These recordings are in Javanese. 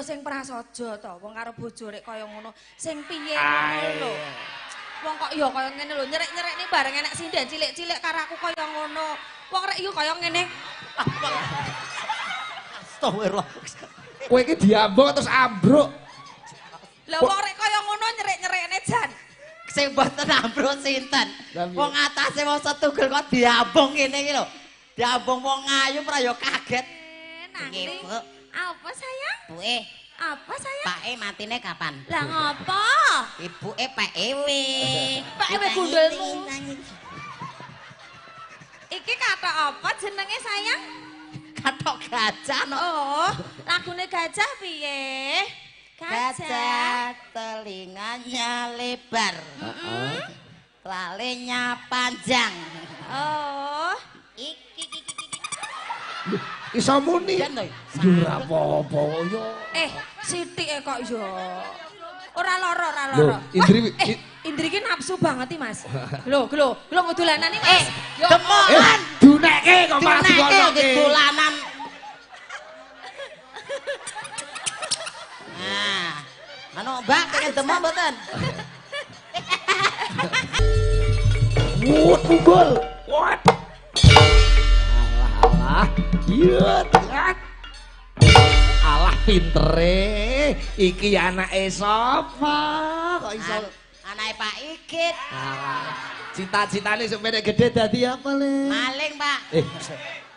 Sing prasaja to, wong karo bojo rek kaya ngono. Sing piye ngono lho. Wong kok ya kaya ngene lho, nyerek-nyerekne bareng enek sinden cilik-cilik karo aku kaya ngono. Wong rek yo kaya ngene. Astagfirullah. Kowe iki diambok terus ambruk. Lah wong rek kaya ngono nyerek-nyerekne jan. Sing mboten ambruk sinten? Wong atase wong setugel kok diambung ngene iki lho. Diambung wong ayu ora ya kaget. Nggih, Bu. Apa sayang? Buke. Apa sayang? Pake matine kapan? Lah ngopo? Ibuke Pak Ewe. Pak Ewe gundulmu. Iki kathok apa jenenge sayang? Kathok gajah no. Oh, lagune gajah piye? Gajah telinganya lebar. Lalenya panjang. Oh, iki iso muni. Yo ora apa-apa yo. Sithike kok yo. Ora lara, ora lara. Indri Indri iki nafsu banget iki, Mas. Lho, lho, lho dolanan iki, Mas. Yo demokan. Dunekke kok Mas dikoneke dolanan. Nah, anu Mbak pengen demok mboten? Wut mumbul. What? Alah, iya, alah pintere, iki anake sapa? Kok iso? Anake Pak Igit. Cita-citane sampe gede dadi apa le? Maling, Pak.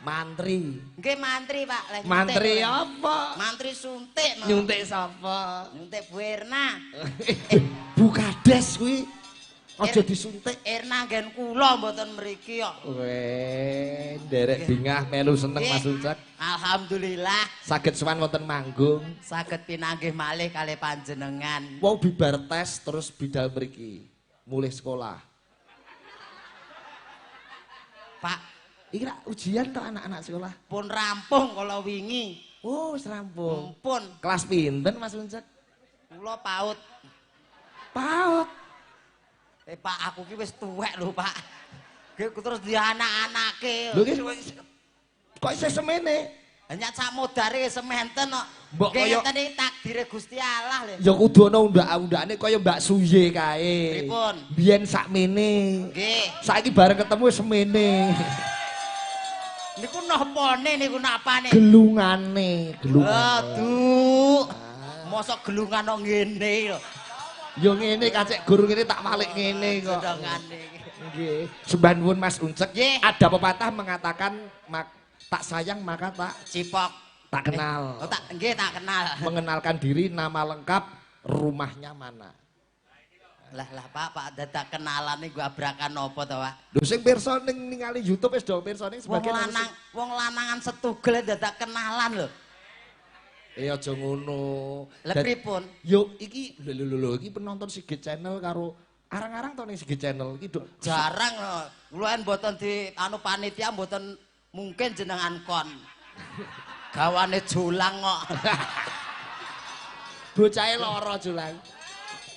Mantri. Nggih mantri, Pak. Mantri apa? Mantri suntik. Nyuntik sapa? Nyuntik Bu Erna. Bu Kades kuwi. Aja disuntik. Erna nggen kula mboten mriki kok. Weh, nderek bingah melu seneng Mas Ucek. Alhamdulillah. Saged sowan wonten manggung. Saged pinanggih malih kalih panjenengan. Wong bibar tes terus bidal mriki. Mulih sekolah. Pak, iki rak ujian to anak-anak sekolah? Pun rampung kala wingi. Oh, wis rampung. Pun. Kelas pinten Mas Ucek? Kula PAUD. PAUD. Pak, aku ki wis tuwek lho, Pak. Nggih terus di anak-anake. Lho iki kok isih semene? Hanya sak modare sementen kok. Mbok kaya ngeten iki takdire Gusti Allah lho. Ya kudu ana undak-undakane kaya Mbak Suye kae. Pripun? Biyen sakmene. Nggih. Saiki bareng ketemu wis semene. Niku nopone niku napane? Gelungane, gelungane. Aduh. Mosok gelungan kok ngene lho. Yo ngene kacek guru ngene tak walik ngene kok. Nggih. Sembah nuwun Mas Uncek. Ada pepatah mengatakan tak sayang maka tak cipok. Tak kenal. Oh, tak nggih tak kenal. Mengenalkan diri, nama lengkap, rumahnya mana. Lah lah Pak, Pak dadak kenalan niku abrakan apa to, Pak? Lho sing pirsa ning ningali YouTube wis do pirsa ning sebagian wong lanang, wong lanangan setugel dadak kenalan lho. Aja ngono. Lah pripun? Yo iki lho lho lho iki penonton Sigit Channel karo arang-arang to ning Sigit Channel iki jarang lho. Kula mboten di anu panitia mboten mungkin jenengan kon. Gawane julang kok. Bocahe lara julang.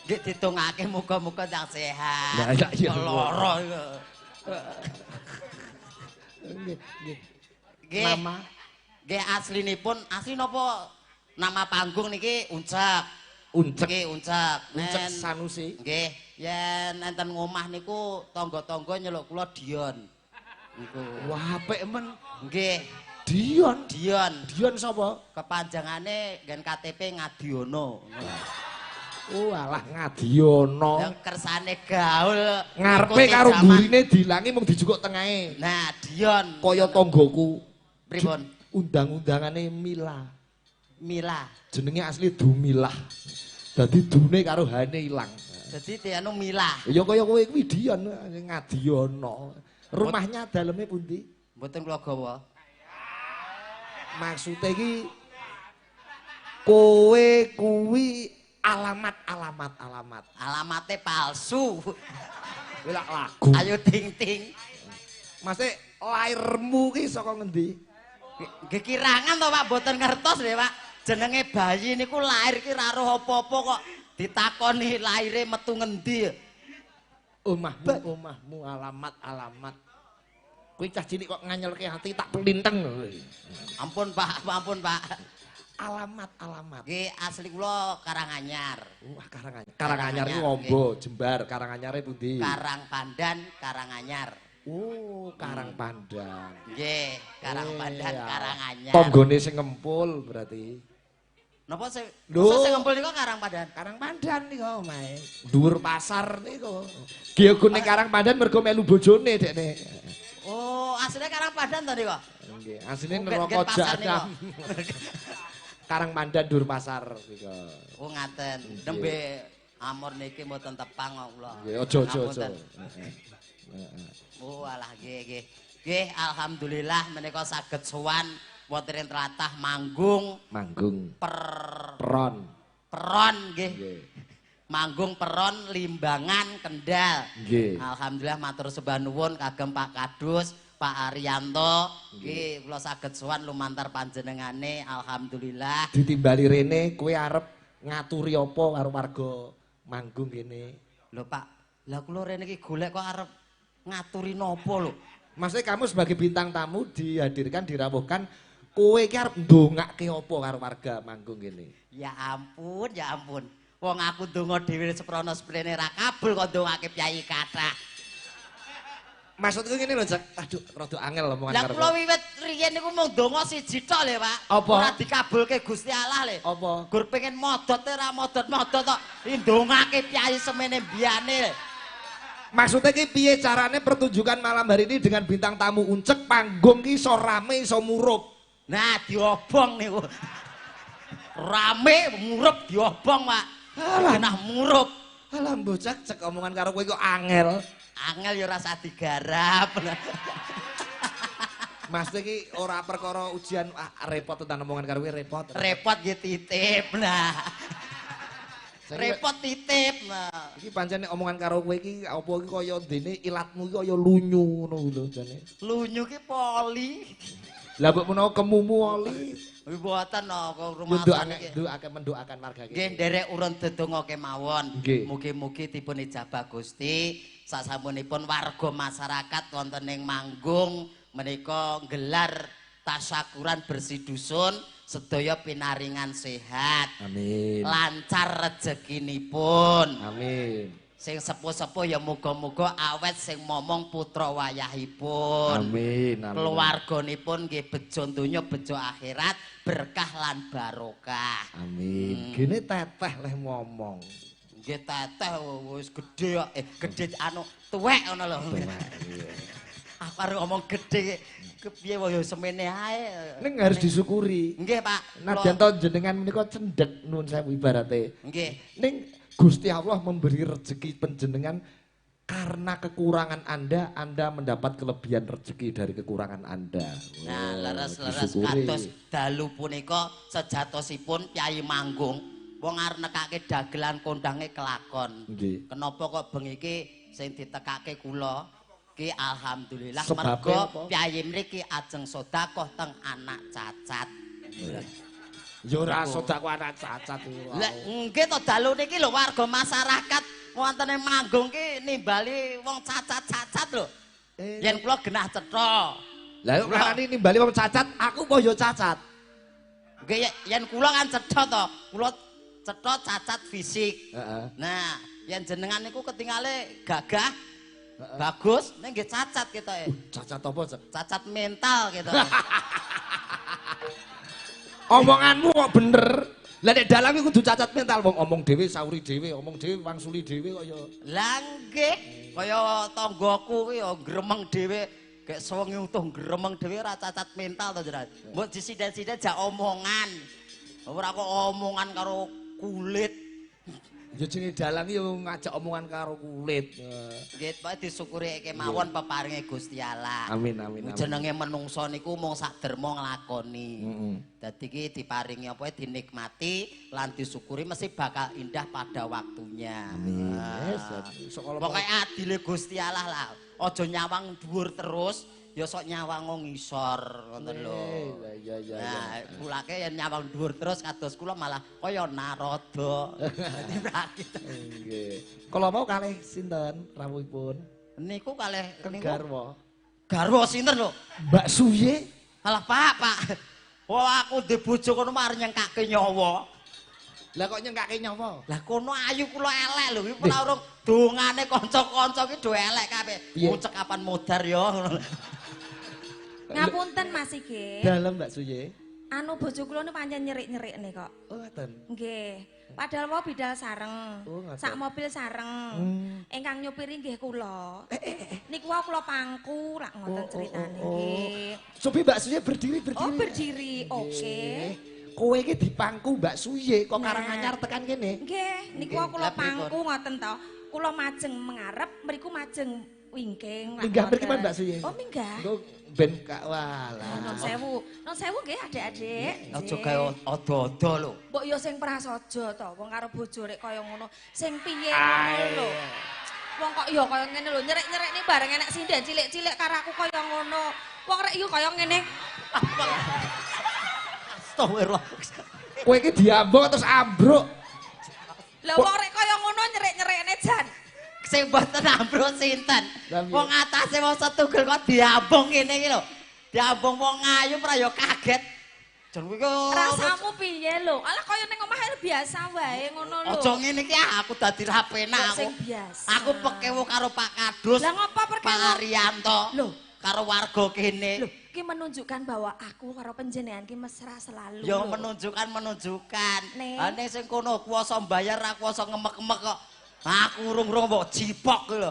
Nggih ditungake muga-muga ndang sehat. Lah iya lara iku. Nggih nggih. Nama nggih aslinipun asli napa nama panggung niki Uncek. Uncek. Nggih Uncek. Uncek Sanusi. Nggih, yen enten ngomah niku tangga-tangga nyeluk kula Dion. Niku. Wah, apik men. Nggih. Dion. Dion. Dion sapa? Kepanjangane nggen KTP Ngadiono. Oh, alah Ngadiono. Lah kersane gaul. Ngarepe karo mburine dilangi mung dijukuk tengahe. Nah, Dion. Kaya tanggaku. Pripun? Undang-undangane Mila. Mila. Jenenge asli Dumilah. Dadi dune karo hane ilang. Dadi anu Mila. Ya kaya kowe kuwi Dion Ngadiono. Rumahnya daleme pundi? Mboten kula gawa. Maksude iki kowe kuwi alamat alamat alamat. Alamate palsu. Kuwi lak lagu. Ayo ting-ting. Mase lairmu ki saka ngendi? Nggih kirangan to Pak, mboten ngertos lho Pak. Jenenge bayi niku lahir ki ra roh apa-apa kok ditakoni lahire metu ngendi. Omahmu, omahmu, alamat, alamat. Kuwi cah cilik kok nganyelke ati tak pelinteng. Ampun Pak, ampun Pak. Alamat. Nggih, asli kula Karanganyar. Wah, Karanganyar. Karanganyar iku ombo, jembar. Karanganyare pundi? Karangpandan, Karanganyar. Oh, Karangpandan. Nggih, Karangpandan, Karanganyar. Tanggane sing ngempul berarti. Napa sing sing ngempul niku Karangpandan? Karangpandan niku omahe. Dhuwur pasar niku. Geogone Karangpandan mergo melu bojone dekne. Oh, asline Karangpandan to niku? Nggih, asline neraka jahanam. Karangpandan dhuwur pasar niku. Oh, ngaten. Nembe amor niki mboten tepang kok kula. Nggih, aja. Oh, alah nggih nggih. Nggih, alhamdulillah menika saged sowan wonten ing tlatah manggung. Manggung peron. Peron nggih. Manggung Peron Limbangan Kendal. Nggih. Alhamdulillah matur sembah nuwun kagem Pak Kadus, Pak Arianto. Nggih, kula saged sowan lumantar panjenengane. Alhamdulillah. Ditimbali rene kowe arep ngaturi apa karo warga manggung kene? Lho Pak, lah kula rene iki golek kok arep ngaturi napa lho? Maksudnya kamu sebagai bintang tamu dihadirkan, dirawuhkan, kowe iki arep ndongake apa karo warga manggung kene? Ya ampun, ya ampun. Wong aku ndonga dhewe seprono sprene ra kabul kok ndongake piyai kathah. Maksudku ngene lho, Cek. Aduh, rada angel omongan karo. Lah kula wiwit riyen niku mung ndonga siji tok lho, Pak. Apa? Ora dikabulke Gusti Allah lho. Apa? Gur pengen modot ora modot-modot tok. Ndongake piyai semene mbiyane. Maksudnya ki piye carane pertunjukan malam hari ini dengan bintang tamu Uncek panggung ki iso rame iso murup. Nah, diobong niku. Rame murup diobong, Pak. Alah, genah murup. Alah bocah cek omongan karo kowe kok angel. Angel ya ora usah digarap. Mas iki ora perkara ujian, repot tentang omongan karo kowe repot. Repot nggih titip nah. Repot titip nah. Iki pancen nek omongan karo kowe iki apa iki kaya dene ilatmu iki kaya lunyu ngono lho jane. Lunyu ki poli. Lah mbok menawa kemumu oli. Mboten kok rumah iki. Nduake mendoakan warga iki. Nggih nderek urun dedonga kemawon. Mugi-mugi dipun ijabah Gusti. Sasampunipun warga masyarakat wonten ing manggung menika nggelar tasyakuran bersih dusun sedaya pinaringan sehat. Amin. Lancar rezekinipun. Amin. Sing sepuh-sepuh ya muga-muga awet sing momong putra wayahipun. Amin. Amin. Keluarganipun nggih bejo donya bejo akhirat, berkah lan barokah. Amin. Gene teteh leh momong. Nggih teteh wis gedhe kok. Gedhe anu tuwek ngono lho. Tuwek iya. Aku arep ngomong gedhe kepiye wae ya semene ae. Ning harus disyukuri. Nggih, Pak. Nadyan to jenengan menika cendhek nuwun sewu ibarate. Nggih. Ning Gusti Allah memberi rezeki panjenengan karena kekurangan Anda, Anda mendapat kelebihan rezeki dari kekurangan Anda. Nah, leres-leres kados dalu punika sejatosipun Kyai Manggung wong arep nekake dagelan kondange kelakon. Nggih. Kenapa kok bengi iki sing ditekake kula? Ki alhamdulillah mergo piyai mriki ajeng sedekah teng anak cacat. Ya ora sedekah anak cacat iku. Lah nggih to dalu niki lho warga masyarakat wonten ing manggung ki nimbali wong cacat-cacat lho. Yen kula genah cetha. Lah kok ngarani nimbali wong cacat, aku apa ya cacat? Nggih yen kula kan cetha to, kula cetha cacat fisik. Heeh. Nah, yen jenengan niku ketingale gagah bagus, ning nggih cacat ketoke. Cacat apa, Cek? Cacat mental ketoke. Omonganmu kok bener. Lah nek dalang iku kudu cacat mental, wong omong dhewe sauri dhewe, omong dhewe wangsuli dhewe kok ya. Lah nggih, kaya tanggaku kuwi ya gremeng dhewe, gek sewengi utuh gremeng dhewe ora cacat mental to, Jran. Mbok disiden-siden jak omongan. Ora kok omongan karo kulit. Ya jenenge dalang ya ngajak omongan karo kulit. Nggih, pokoke disyukuri kemawon peparinge Gusti Allah. Amin amin amin. Jenenge menungso niku mung sak derma nglakoni. Dadi iki diparingi apa dinikmati lan disyukuri mesti bakal indah pada waktunya. Amin. Pokoke adile Gusti Allah lah. Aja nyawang dhuwur terus, ya sok nyawang ngisor ngoten lho. Iya iya. Nah, kulake yen nyawang dhuwur terus kados kula malah kaya Narada. Nggih. Kala mau kalih sinten rawuhipun? Niku kalih niku garwa. Garwa sinten lho? Mbak Suye. Alah Pak, Pak. Wah, aku ndek bojo kono mari nyengkake nyawa. Lah kok nyengkake nyawa? Lah kono ayu kula elek lho, iki ora urung dongane kanca-kanca ki do elek kabeh. Ucek kapan modar ya. Ngapunten Mas Sigit. Dalem Mbak Suye. Anu bojo kula niku pancen nyerik-nyerikne kok. Oh ngoten. Nggih. Padahal wau bidal sareng. Oh, sak mobil sareng. Ingkang nyupiri nggih kula. Niku wau kula pangku lak ngoten critane nggih. Supi Mbak Suye berdiri. Oh berdiri. Oke. Kowe iki dipangku Mbak Suye kok Karanganyar tekan kene? Nggih, niku wau kula pangku ngoten to. Kula majeng mengarep, mriku majeng wingking. Minggah mriki Mbak Suye. Oh minggah. Engko ben gak walah. Nun sewu. Nun sewu nggih adik-adik. Aja gawe ado-ado lho. Mbok ya sing prasaja to, wong karo bojo rek kaya ngono. Sing piye ngono lho. Wong kok ya kaya ngene lho, nyerek-nyerekne bareng enek sinden cilik-cilik karo aku kaya ngono. Wong rek yo kaya ngene. Astagfirullah. Kowe iki diambok terus ambruk. Lah wong rek kaya ngono nyerek-nyerekne jan. Sing mboten ambruk sinten? Wong atase wong setugel kok diambung ngene iki lho. Diambung wong ayu ora ya kaget. Jan kuwi rasamu piye lho? Alah kaya ning omah biasa wae ngono lho. Aja ngene iki aku dadi ra penak aku. Aku pekewo karo Pak Kadus. Lah ngopo perkewo? Pak Arianto. Lho, karo warga kene. Lho, ki menunjukkan bahwa aku karo panjenengan ki mesra selalu. Ya menunjukkan. Ha ning sing kono kuwasa mbayar ra kuwasa ngemek-emek kok. Aku urung-urung mbok jipok kuwi lho.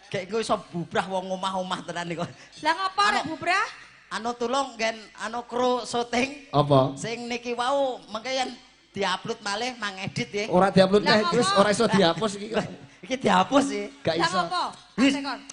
Gek iku iso bubrah wong omah-omah tenan niku. Lah ngopo rek bubrah? Anu tulung nggen anu kru syuting. Apa? Sing niki wau mengke yen diupload malih mang edit nggih. Ora diupload neh wis ora iso dihapus iki. Iki dihapus sih. Gak iso. Lah ngopo?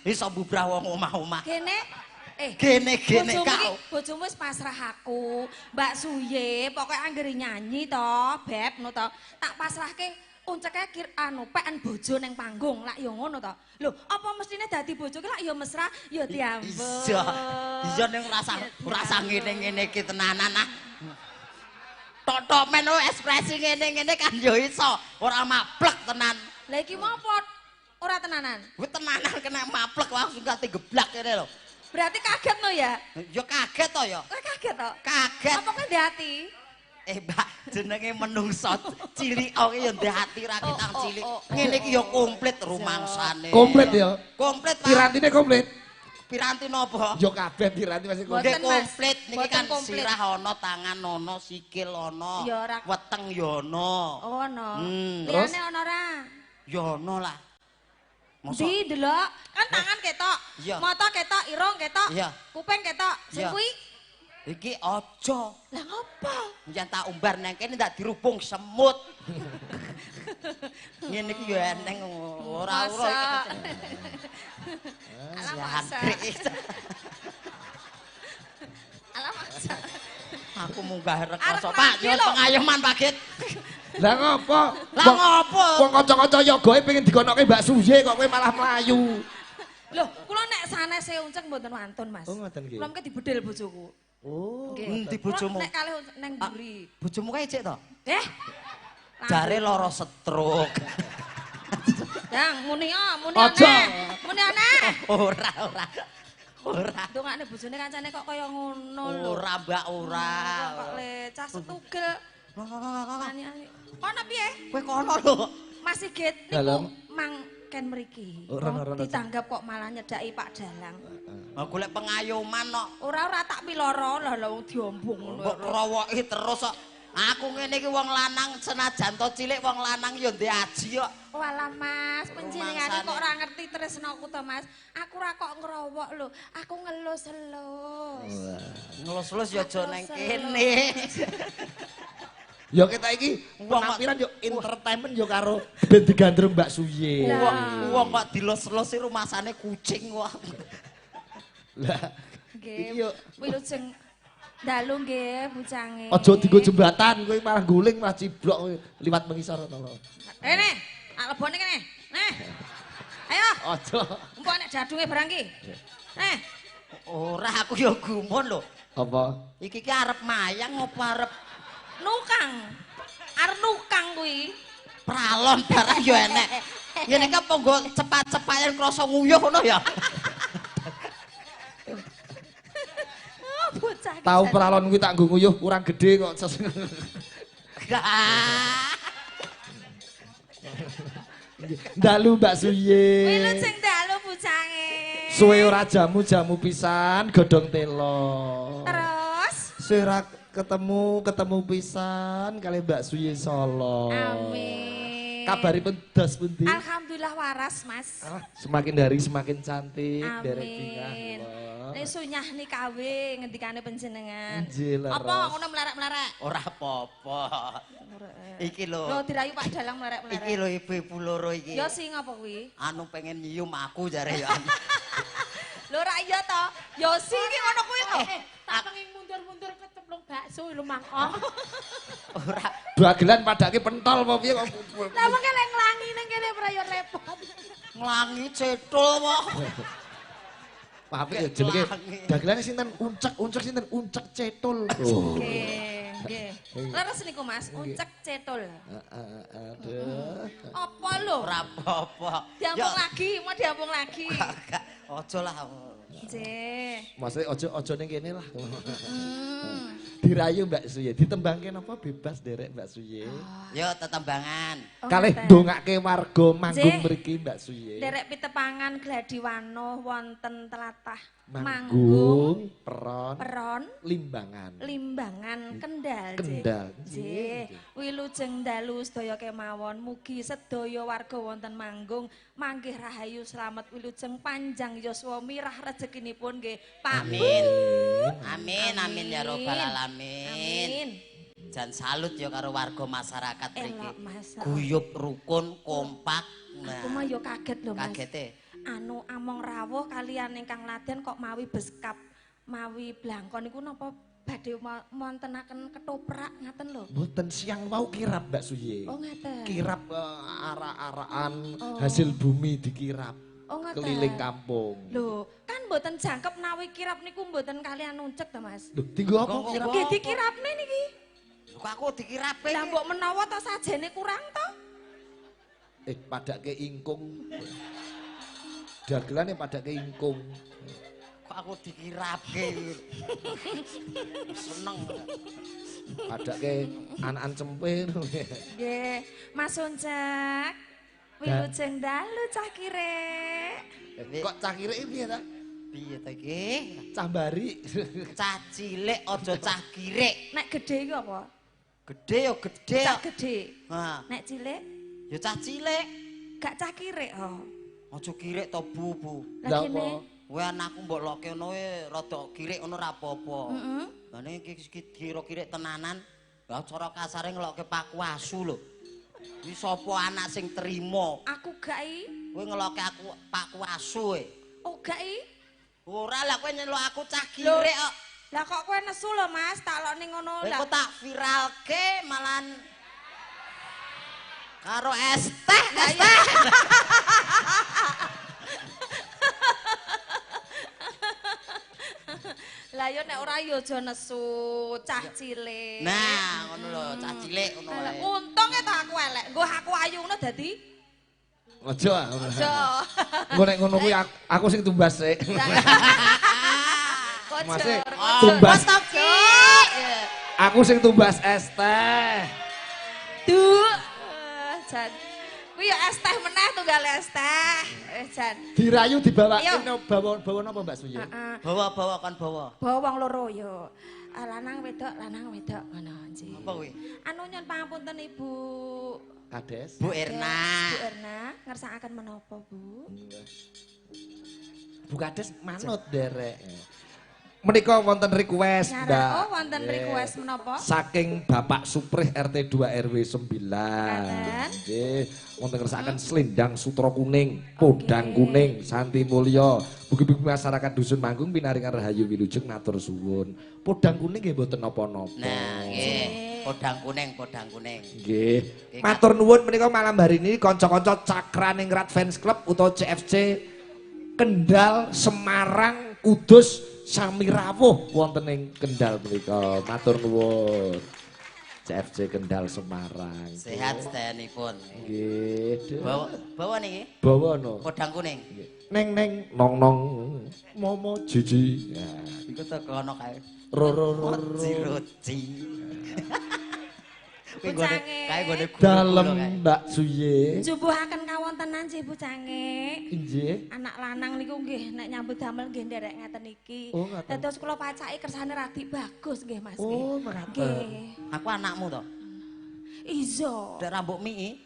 Iso bubrah wong omah-omah. Kene gene kau. Bojomu wis pasrah aku. Mbak Suye pokoke anggere nyanyi to, Beb ngono to. Tak pasrahke unceke kir anu peken bojo ning panggung lak ya ngono to. Lho, apa mestine dadi bojo ki lak ya mesra ya diambung. Iya. Iya ning rasa ngene-ngene iki tenanan ah. Tok-tok men ekspresi ngene-ngene kan ya iso, ora maplek tenan. Lah iki mau apa ora tenanan? Kuwi tenanan kena maplek langsung kate geblak kene lho. Berarti kaget no ya? Ya kaget to ya. Kowe kaget to? Kaget. Apa kowe ndek ati? Mbak, jenenge menungso cilik ki ya ndek ati ra ketang cilik. Ngene iki ya komplit rumangsane. Komplit ya? Komplit, Pak. Pirantine komplit. Piranti napa? Ya kabeh piranti masih komplit. Komplit niki kan sirah ana, tangan ana, sikil ana, weteng ya ana. Oh ana. Liyane ana ora? Ya ana lah. Di delok, kan tangan ketok, mata ketok, irung ketok, kuping ketok. Sing kuwi iki aja. Lah ngopo? Yen tak umbar nang kene ndak dirubung semut. Ngene iki ya eneng ora-ora iki. Alah masa. Alah masa. Aku munggah rekoso Pak, nyuwun pengayoman Pak Git. Lah ngopo? Lah ngopo? Wong kanca-kanca yogoe pengen dikonoke Mbak Suye kok kowe malah mlayu. Loh, kula nek sanese uncek mboten wantun, Mas. Oh ngoten nggih. Kula mengke dibedhil bojoku. Oh, endi bojomu? Nek kalih neng mburi. Bojomu kae cek to? Eh. Jare lara stroke. Dang, muni aneh. Muni aneh. Ora. Ora. Dongakne bojone kancane kok kaya ngono lho. Ora, Mbak, ora. Kok lecah setugel. Kono piye? Kowe kono lho. Mas Sigit niku mangken mriki. Ditanggap kok malah nyedaki Pak Dalang. Ha golek pengayoman kok. Ora tak piloro lho lho diombong ngono. Mbok krowoki terus kok. Aku ngene iki wong lanang senajan to cilik wong lanang ya ndek aji kok. Walah Mas, panjenengane kok ora ngerti tresnaku to Mas. Aku ora kok ngrowok lho, aku ngelus-elus. Ngelus-elus ya aja nang kene. Ya kita iki penampilan yo entertainment yo karo ben digandrung Mbak Suye. Wong kok dilus-elus rumasane kucing kok. Lah nggih yo wilujeng dalu nggih bucange. Aja dienggo jembatan kowe malah guling malah ciblok liwat mengisor to. Rene, tak lebone kene. Neh. Ayo. Aja. Engko nek jadunge barang iki. Neh. Ora aku yo gumun lho. Apa? Iki ki arep mayang apa arep nukang? Arep nukang kuwi. Pralon barang yo enek. Ngene iki apa nggo cepat-cepaten krasa nguyuh ngono ya? Oh, bocah iki. Tau pralon kuwi tak nggo nguyuh kurang gede kok. Dalu Mbak Suye. Wilujeng dalu bujange. Suwe ora jamu-jamu pisan godhong telo. Terus suwe ora ketemu pisan kali Mbak Suye Solo. Amin. Kabaripun dos pundi? Alhamdulillah waras, Mas. Ah, semakin hari semakin cantik, derek bingah. Amin. Nek sunyah ni kawe ngendikane panjenengan. Apa ngono mlerek-mlerek? Ora apa-apa. Iki lho. Lho dirayu Pak Dalang mlerek-mlerek. Iki lho ibu-ibu loro iki. Ya sing apa kuwi? Anu pengen nyium aku jare ya. Lho ora iya to? Ya sing iki ngono kuwi lho. Tak pengen mundur-mundur kecemplung bakso lho Mang. Oh. Ora. Dagelan padake pentol apa piye kok. Lah wong lek nglangi ning kene ora yo repot. Nglangi cetul kok. Apik ya jenenge dagelane sinten uncek, uncek sinten uncek cetul. Nggih, nggih. Leres niku Mas, uncek cetul. Heeh, aduh. Apa lho? Ora apa-apa. Diambung lagi, mau diambung lagi. Gak, aja lah. Nggih. Maksudnya ojo ning kene lah. Dirayu Mbak Suye, ditembangke napa bebas derek Mbak Suye. Yo tetembangan. Kalih ndongake warga manggung mriki Mbak Suye. Derek pitepangan Gladiwano wonten tlatah Manggung, Peron, Limbangan. Limbangan Kendal. Kendal. Nggih. Wilujeng dalu sedaya kemawon, mugi sedaya warga wonten Manggung manggih rahayu slamet wilujeng panjang yuswa mirah rezekinipun nggih. Pak. Amin. Amin amin ya robbal alamin. Amin. Jan salut ya karo warga masyarakat mriki. Guyub rukun kompak. Aku mah yo kaget lho Mas. Kagete. Anu among rawuh kalian ingkang laden kok mawi beskap mawi blangkon niku napa badhe wontenaken ketoprak ngaten lho. Mboten siang wau kirap Mbak Suye. Oh ngaten. Kirap arak-arakan hasil bumi dikirap. Oh ngaten. Keliling kampung. Lho, kan mboten jangkep nawi kirap niku mboten kalian uncek to Mas. Lho, dinggo apa kirap? Nggih dikirapne niki. Lho kok aku dikirape? Lah mbok menawa to sajene kurang to? Padake ingkung. Dagelane padake ingkung. Kok aku dikirapke. Seneng. Padake anakan cempe. Nggih, Mas Uncek. Wilujeng dalu cah kirek. Kok cah kirek piye ta? Piye ta iki? Cah bari. Cah cilik aja cah kirek. Nek gedhe iku apa? Gedhe ya gedhe. Cah gedhe. Ha. Nek cilik? Ya cah cilik. Gak cah kirek oh. Aja kirek to Bu, Bu. Lah kene kowe anakku mbok loke ngono e rada kirek ngono ora apa-apa. Heeh. Lah nek iki kira-kirek tenanan, lah cara kasare ngelokke paku asu lho. Iki sapa anak sing trimo? Aku gak i. Kowe ngelokke aku paku asu e. Oh gak i. Ora lah kowe nyeluk aku cah kirek kok. Lah kok kowe nesu lho Mas, tak lokne ngono lah. Kok tak viralke malan karo es teh, es teh. Lah yo nek ora yo aja nesu cah cilik. Nah, ngono lho, cah cilik ngono wae. Untung e ta aku elek. Nggo aku ayu ngono dadi aja. Aja. Engko nek ngono kuwi aku sing tumbas sik. Mas tumbas. Aku sing tumbas es teh. Duh. Jan. Kuwi ya es teh meneh tunggal es teh. Jan. Dirayu dibawake bawa napa Mbak Suye? Heeh. Bawa-bawa kon bawa. Bawa wong loro ya. Lanang wedok ngono nggih. Apa kuwi? Anu nyun pangapunten Ibu Kades. Bu Erna. Bu Erna ngersakaken menapa, Bu? Bu Kades manut derek. Menika wonten request, Mbak. Oh, wonten request menapa? Saking Bapak Suprih RT 2 RW 9. Nggih, wonten ngersakaken selendang sutra kuning, podang kuning, Santi Mulya. Mugi-mugi masyarakat dusun Manggung pinaringan rahayu wilujeng matur suwun. Podang kuning nggih mboten napa-napa. Nah, nggih. Podang kuning, podang kuning. Nggih. Matur nuwun menika malam hari ini kanca-kanca Cakraningrat Fans Club utawa CFC Kendal, Semarang, Kudus sami rawuh wonten ing Kendal menika. Matur nuwun. CFC Kendal Semarang. Sehat sedayanipun. Nggih. Bawa niki? Bawa no. Podang kuning. Neng neng nong nong momo jiji. Iku teko ono kae. Ro ro ro roji. Bucange. Kae nggone dalem Mbak Suye. Njubuhaken kawontenan nggih bucange. Nggih. Anak lanang niku nggih nek nyambut damel nggih nderek ngaten iki. Oh, ngaten. Dados kula pacaki kersane radi bagus nggih Mas. Oh, mekaten. Nggih. Aku anakmu to? Iso. Ndak rambut mii.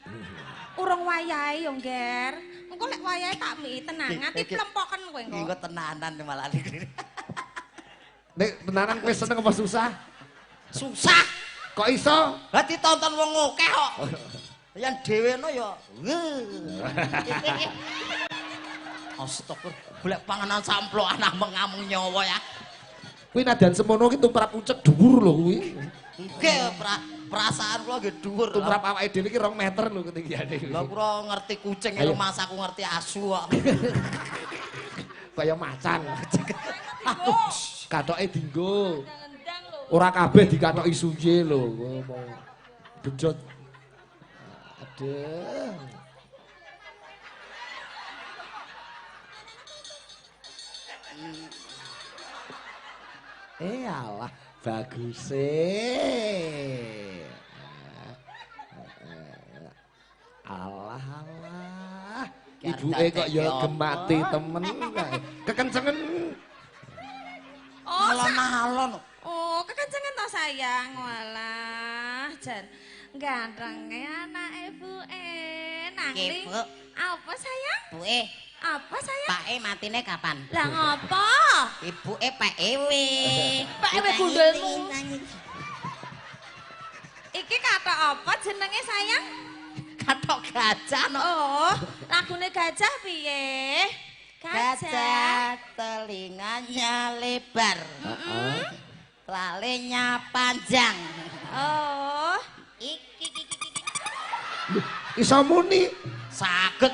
Urung wayahe yo, Ngger. Engko lek wayahe tak mii tenang, nganti plempoken kowe engko. Engko tenanan malah. Nek tenanan kowe seneng apa susah? Susah. Kok iso? Lah ditonton wong akeh kok. Yen dhewe no ya. Astagfirullah, golek panganan samplokan ameng-ameng nyawa ya. Kuwi nadan semono ki tumrap ucek dhuwur lho kuwi. Nggih, perasaan kula nggih dhuwur. Tumrap awake dhewe iki 2 meter lho ketinggiane. Lah kula ngerti kucing rumah aku ngerti asu kok. Kaya macan. Katoke dinggo. Ora kabeh dikatoki suye lho, ngomong genjot. Aduh. Alah, baguse. Alah alah. Ibuke kok ya gemati temen. Kekencengen. Oh, alon-alon. Oh, kekencengan toh sayang. Walah, jan gantenge anake buke. Nang li. Apa sayang? Buke. Apa sayang? Pake matine kapan? Lah ngopo? Ibuke Pak Ewe. Pak Ewe gundulmu. Iki kathok apa jenenge sayang? Kathok gajah no. Oh, lagune gajah piye? Gajah telinganya lebar. Lalenya panjang. Oh, iki iki iki. Iso muni. Saged.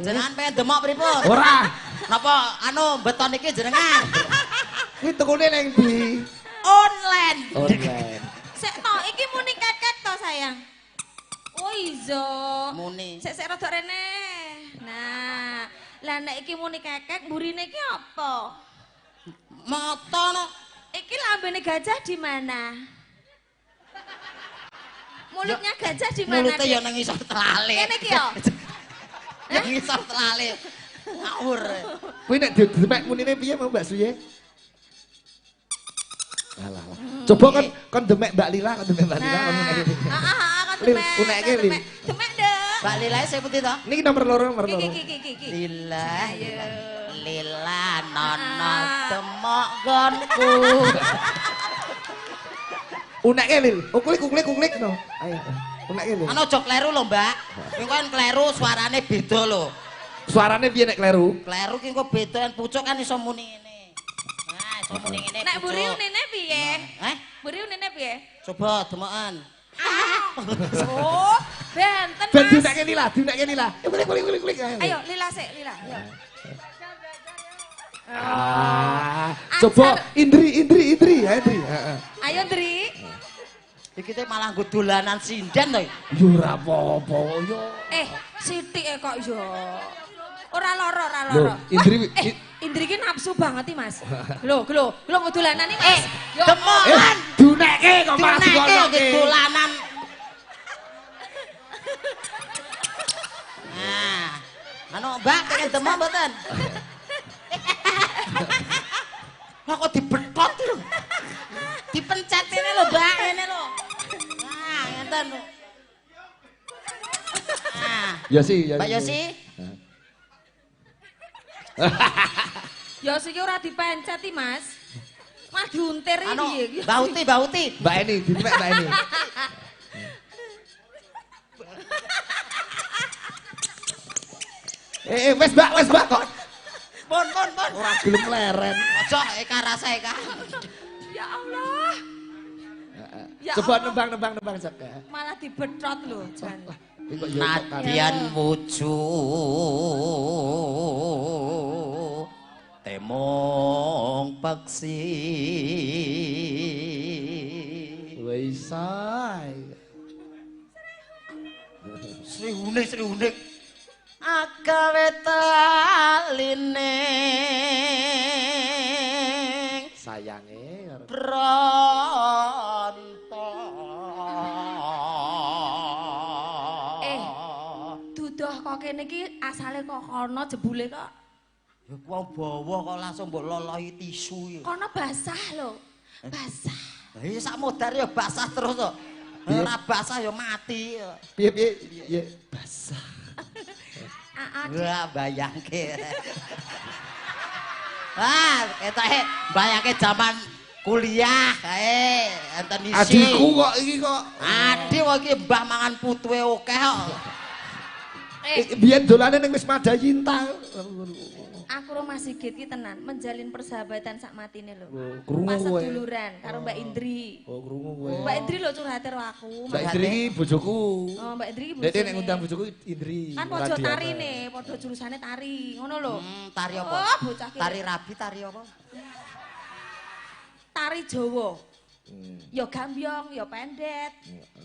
Jenengan pengen demok pripun? Ora. Napa anu beton iki jenengan? Kuwi tukune ning ndi? Online. Online. Sik to, iki muni kekek to sayang. Oh iso. Muni. Sik sik rada rene. Nah, lah nek iki muni kekek, mburine iki apa? Mata no. Iki lambene gajah di mana? Mulutnya gajah di mana? Mulutnya ya nang ngisor telale. Kene iki ya. Nang ngisor telale. Ngawur. Kuwi nek didemek munine piye mau Mbak Suye? Alah alah. Coba kon kon demek Mbak Lila, kon demek Mbak Lila kon uneke. Heeh, kon demek. Uneke Lil. Demek, Nduk. Mbak Lila sing putih to? Niki nomor loro, nomor loro. Iki iki iki iki. Lila. Lila nono demok gonku. Uneke Lil, uklik uklik uklik no. Ayo. Uneke Lil. Ana aja kleru lho, Mbak. Engko kan kleru suarane beda lho. Suarane piye nek kleru? Kleru ki engko beda yen pucuk kan iso muni ngene. Nah, iso muni ngene. Nek mburi unine piye? Heh? Mburi unine piye? Coba demokan. Oh, benten Mas. Ben diuneke Lila, diuneke Lila. Uklik uklik uklik uklik. Ayo Lila sik, Lila. Yo. Ah, coba Indri, Indri, Indri, ya Indri. Ayo Indri. Iki teh malah nggo dolanan sinden to. Ya ora apa-apa yo. Sithike kok yo. Ora lara, ora lara. Indri, Indri ki nafsu banget iki, Mas. Lho, lho, lho nggo dolanan iki, Mas. Demokan. Duneke kok malah dikoneke dolanan. Nah, anu Mbak pengen demok mboten? Lah kok dibetot lho. Dipencet ngene lho, Mbak, ngene lho. Nah, ngenten lho. Nah. Yosi, Mbak Yosi. Yosi ki ora dipencet iki, Mas. Mah diuntir iki piye? Mbak Uti, Mbak Uti. Mbak Eni, dimek Mbak Eni. Wes Mbak kok. Pun, pun, pun. Ora gelem leren. Aja Eka rasa Eka. Ya Allah. Ya coba Allah. Nembang nembang cek. Malah dibetot lho, jan. Nadyan wujud temong peksi. Iso. Srihune srihune. Agawe taline sayange bronto. Duduh kok kene iki asale kok kono jebule kok. Ya kuwi bawa kok langsung mbok lolohi tisu. Kono basah lho. Basah. Lah iya sak modar ya basah terus kok. Ora basah ya mati. Piye-piye ya basah. Wah, bayangke. Wah, ketoke bayangke jaman kuliah kae enten isi. Adikku kok iki kok. Adik kok iki mbah mangan putuwe akeh kok. Biyen dolane ning Wisma Dayinta. Aku karo Mas Sigit ki tenan menjalin persahabatan sak matine lho. Krungu kowe. Seduluran karo Mbak Indri. Oh, krungu kowe. Mbak Indri lho curhate karo aku. Mbak Indri iki bojoku. Oh, Mbak Indri iki bojone. Dek nek ngundang bojoku Indri. Kan padha tarine, padha jurusane tari, ngono lho. Tari apa? Oh, bocah ki. Tari rabi, tari apa? Tari Jawa. Ya gambyong, ya pendet.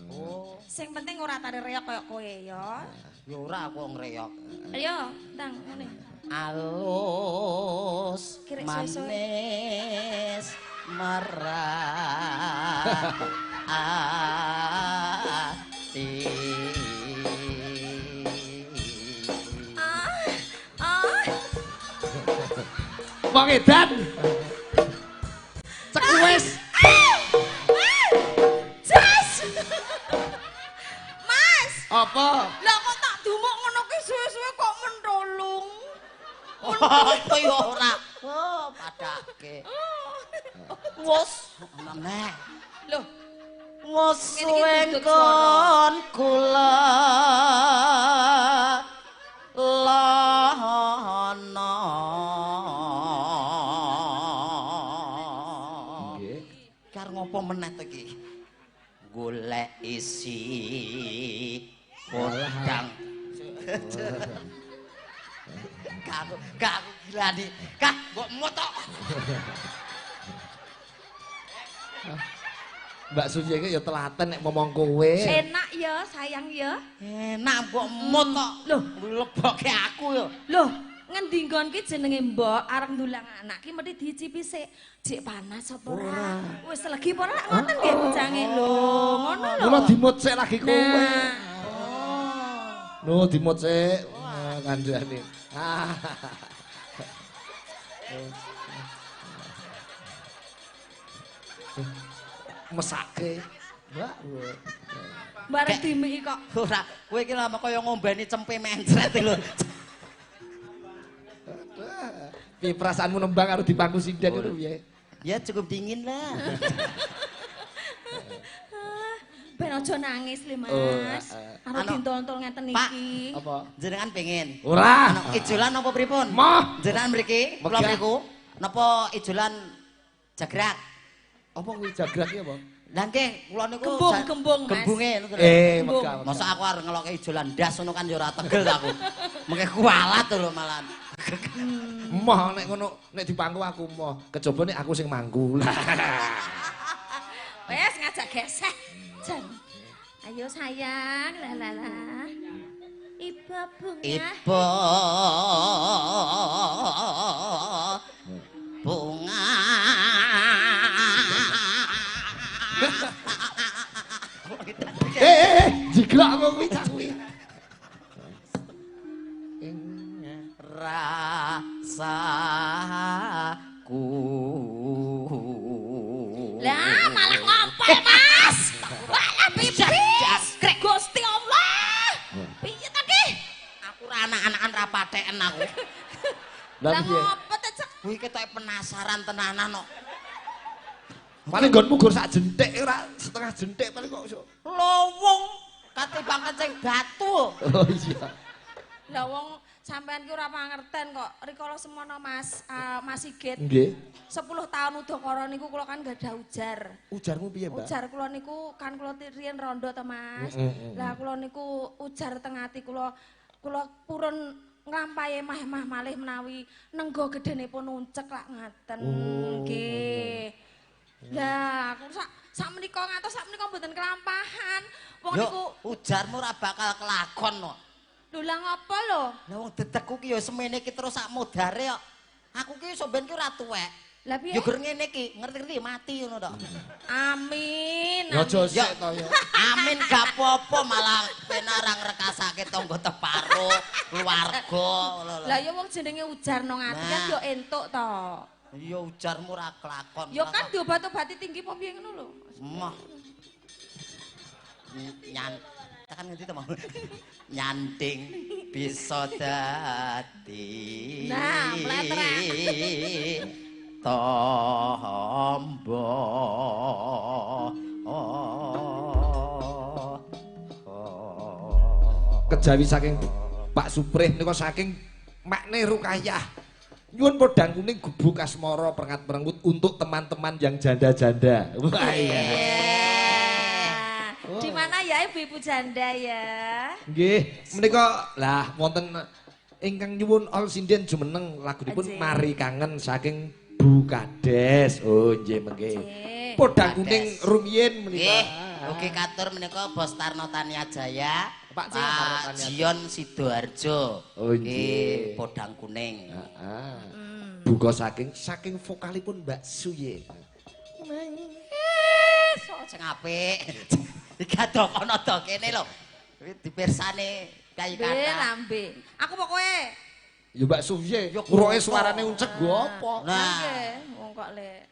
Oh. Sing penting ora tari reok kaya kowe ya. Ya ora aku ngreyok. Ayo, tang ngene. Alus manis merah ati. Wong edan. Cek wis. Jas. Mas. Apa? Lah kok tak dumuk ngono ki suwe-suwe kok mentolong. Apa ya ora? Oh, padake. Wos, meneh. Loh, wos suwengkon kula lono. Nggih. Kar ngopo meneh to iki? Golek isi podang. Gak aku gila nih. Kak, mbok motok. Mbak Suci iki ya telaten nek ngomong kowe. Enak ya, sayang ya. Enak mbok motok. Loh, leboke aku ya. Loh, ngendi nggon ki jenenge mbok arep ndulang anak ki mesti diicipi sik. Jek panas apa ora? Wis legi apa ora ngoten nggih bujange. Lho, ngono lho. Mula dimut sik lagi kowe. Oh. Lho, dimut sik kandhane. Mesake. Mbak. Bareng dimiki kok. Ora, kowe iki lha kaya ngombeni cempe mencret lho. Piye perasaanmu nembang karo dipangku sinden itu piye? Ya cukup dingin lah. Ben aja nangis le Mas. Karo dintol-tol ngeten iki. Apa? Jenengan pengen? Ora. Ijolan napa pripun? Moh. Jenengan mriki, kula mriku. Napa ijolan jagrak? Apa kuwi jagrak iki apa? Lah nggih, kula niku gembung-gembung Mas. Gembunge niku. Megah. Mosok aku arep ngelokke ijolan ndas ngono kan ya ora tegel aku. Mengke kualat lho malahan. Moh nek ngono nek dipangku aku moh. Kejaba nek aku sing mangku. Wes ngajak gesek. Jan. Ayo sayang, lah lah lah. Ibu bunga. Ibu bunga. Jiglak kok kuwi cah kuwi. Rasaku. Lah malah ngompol Mas. Walah pipis. Gusti Allah. Piye ta ki? Aku ora anak-anakan ra patheken aku. Lah ngopo ta cek? Kuwi ketoke penasaran tenanan kok. Paling nggonmu gur sak jentik ora setengah jentik paling kok iso. Lowong katimbang kencing batu. Oh iya. Lah wong sampean ki ora pangerten kok. Rikala semono Mas, Mas Sigit. Nggih. 10 tahun udakara niku kula kan gadah ujar. Ujarmu piye, Mbak? Ujar kula niku kan kula riyen rondo to, Mas. Lah kula niku ujar teng ati kula, kula purun nglampahi emah-emah malih menawi nenggo gedhenipun uncek lak ngaten. Nggih. Lah aku sak Sakmenika ngantos sakmenika mboten kelampahan. Wong niku ujarmu ora bakal kelakon kok. Lho lah ngapa lho? Lah wong dedekku ki ya semene iki terus sak modare kok. Aku ki iso ben ki ora tuwek. Lah piye? Ya gur ngene iki, ngerti-ngerti mati ngono tok. Amin. Ya aja sik to ya. Amin gak apa-apa malah penak ora ngrekasake tangga teparo, keluarga ngono lho. Lah ya wong jenenge ujar nang ati kan ya entuk to. Ya ujarmu ora kelakon. Ya kan diobat-obati tinggi apa piye ngono lho. Moh. Nyan tekan ngendi to mau? Nyanding bisa dadi. Nah, mletret. Tombo. Kejawi saking Pak Suprih menika saking Makne Rukayah. Nyuwun podang kuning gubuk asmara prengat prengut untuk teman-teman yang janda-janda. Wah iya. Di mana ya ibu-ibu janda ya? Nggih, menika lah wonten ingkang nyuwun all sinden jumeneng lagunipun Mari Kangen saking Bu Kades. Oh nggih mengke. Podang kuning rumiyin menika. Nggih, ugi katur menika Bos Tarno Tania Jaya, Pak Jion Sidoarjo. Oh nggih, podang kuning. Heeh. Buka saking vokalipun Mbak Suye. Sok sing apik. Iki ado kono do kene lho. Dipirsane kyai kathah. Lambe. Aku pokoke ya Mbak Suye, ngroke suarane uncek go apa? Nah, nggih, wong kok lek.